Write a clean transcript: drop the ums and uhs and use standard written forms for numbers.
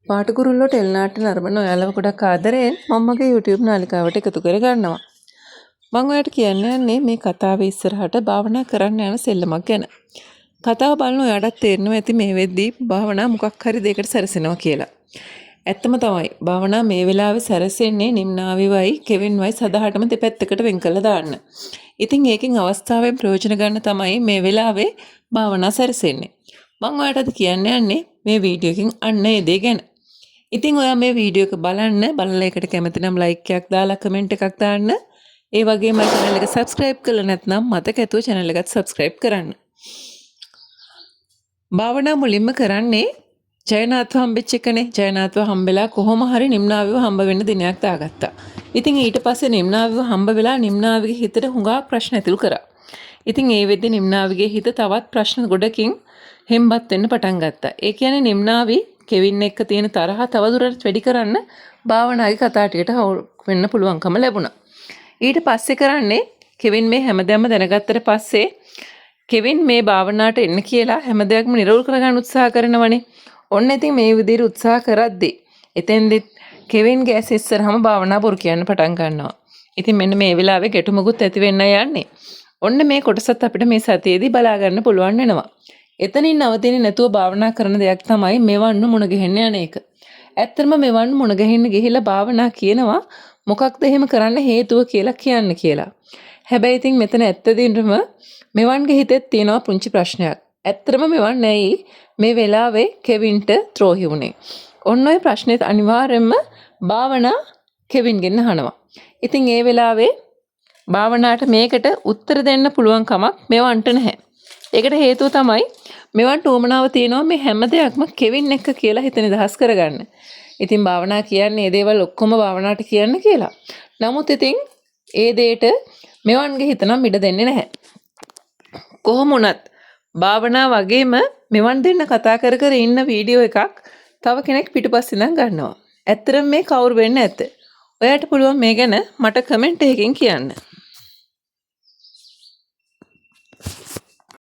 පාටකුරුල්ලෝ ටෙලිනාට්‍ය නරඹන ඔයාලව ගොඩක් ආදරයෙන් මම මගේ YouTube නාලිකාවට එකතු කර ගන්නවා. මං ඔයාලට කියන්න යන්නේ මේ කතාවේ ඉස්සරහට භාවනා කරන්න යන සෙල්ලමක් ගැන. කතාව බලන ඔයාටත් තේරෙනවා ඇති මේ වෙද්දී භාවනා මොකක් හරි දෙයකට සැරසෙනවා කියලා. ඇත්තම තමයි, භාවනා මේ වෙලාවේ සැරසෙන්නේ නිම්නාවිවයි කෙවින්වයි සදහටම දෙපැත්තකට වෙන් කරලා දාන්න. ඉතින් ඒකෙන් අවස්ථාවෙන් ප්‍රයෝජන ගන්න තමයි මේ වෙලාවේ භාවනා සැරසෙන්නේ. මං ඔයාලට අද කියන්න යන්නේ මේ වීඩියෝ එකෙන් අන්න ඒ දේ ගැන. ඉතින් ඔයා මේ වීඩියෝ එක බලන්න, බලලා ඒකට කැමති නම් ලයික් එකක් දාලා කමෙන්ට් එකක් දාන්න. ඒ වගේම චැනල් එක සබ්ස්ක්‍රයිබ් කරලා නැත්නම් මතක ඇතුව චැනල් එකත් සබ්ස්ක්‍රයිබ් කරන්න. භාවනා මුලින්ම කරන්නේ ජයනාත්ව හම්බෙච්ච එකනේ. ජයනාත්ව හම්බෙලා කොහොම හරි නිම්නාවිව හම්බ වෙන්න දිනයක් දාගත්තා. ඉතින් ඊට පස්සේ නිම්නාවිව හම්බ වෙලා නිම්නාවිගේ හිතට හුඟක් ප්‍රශ්න ඇතුල් කරා. ඉතින් ඒ වෙද්දි නිම්නාවිගේ හිත තවත් ප්‍රශ්න ගොඩකින් හෙම්බත් වෙන්න පටන් ගත්තා. ඒ කියන්නේ නිම්නාවි කෙවින් එක්ක තියෙන තරහ තවදුරටත් වැඩි කරන්න භාවනාගේ කතා ටිකට හවුල් වෙන්න පුළුවන්කම ලැබුණා. ඊට පස්සේ කරන්නේ කෙවින් මේ හැමදේම දැනගත්තට පස්සේ කෙවින් මේ භාවනාවට එන්න කියලා හැම දෙයක්ම නිරවුල් කරගන්න උත්සාහ කරනවනේ. ඔන්න ඉතින් මේ විදිහට උත්සාහ කරද්දී එතෙන්දිත් කෙවින්ගේ ඇස් ඉස්සරහම භාවනා බොරු කියන්න පටන් ගන්නවා. ඉතින් මෙන්න මේ වෙලාවේ ගැටුමකුත් ඇති වෙන්න යන්නේ. ඔන්න මේ කොටසත් අපිට මේ සතියේදී බලා ගන්න පුළුවන් වෙනවා. එතනින් නවතින්නේ නැතුව භාවනා කරන දෙයක් තමයි මෙවන්න මුණ ගැහෙන්න යන එක. ඇත්තටම මෙවන්න මුණ ගැහෙන්න ගිහිල්ලා භාවනා කියනවා මොකක්ද එහෙම කරන්න හේතුව කියලා කියන්න කියලා. හැබැයි ඉතින් මෙතන ඇත්තදීම මෙවන්ගේ හිතෙත් තියෙනවා පුංචි ප්‍රශ්නයක්. ඇත්තටම මෙවන් ඇයි මේ වෙලාවේ කෙවින්ට ද්‍රෝහි වුණේ? ඔන්න ඔය ප්‍රශ්නේත් අනිවාර්යයෙන්ම භාවනා කෙවින්ගෙන් අහනවා. ඉතින් ඒ වෙලාවේ භාවනාට මේකට උත්තර දෙන්න පුළුවන් කමක් මෙවන්ට නැහැ. ඒකට හේතුව තමයි මෙවන්ට උවමනාව තියෙනවා මේ හැම දෙයක්ම කෙවින් එක්ක කියලා හිත නිදහස් කරගන්න. ඉතින් භාවනා කියන්නේ මේ දේවල් ඔක්කොම භාවනාට කියන්න කියලා. නමුත් ඉතින් ඒ දෙයට මෙවන්ගේ හිත නම් ඉඩ දෙන්නේ නැහැ. කොහොම වුණත් භාවනා වගේම මෙවන් දෙන්න කතා කර කර ඉන්න වීඩියෝ එකක් තව කෙනෙක් පිටුපස්සේ ඉඳන් ගන්නවා. ඇත්තටම මේ කවුරු වෙන්න ඇත්ද? ඔයාට පුළුවන් මේ ගැන මට කමෙන්ට් එකකින් කියන්න.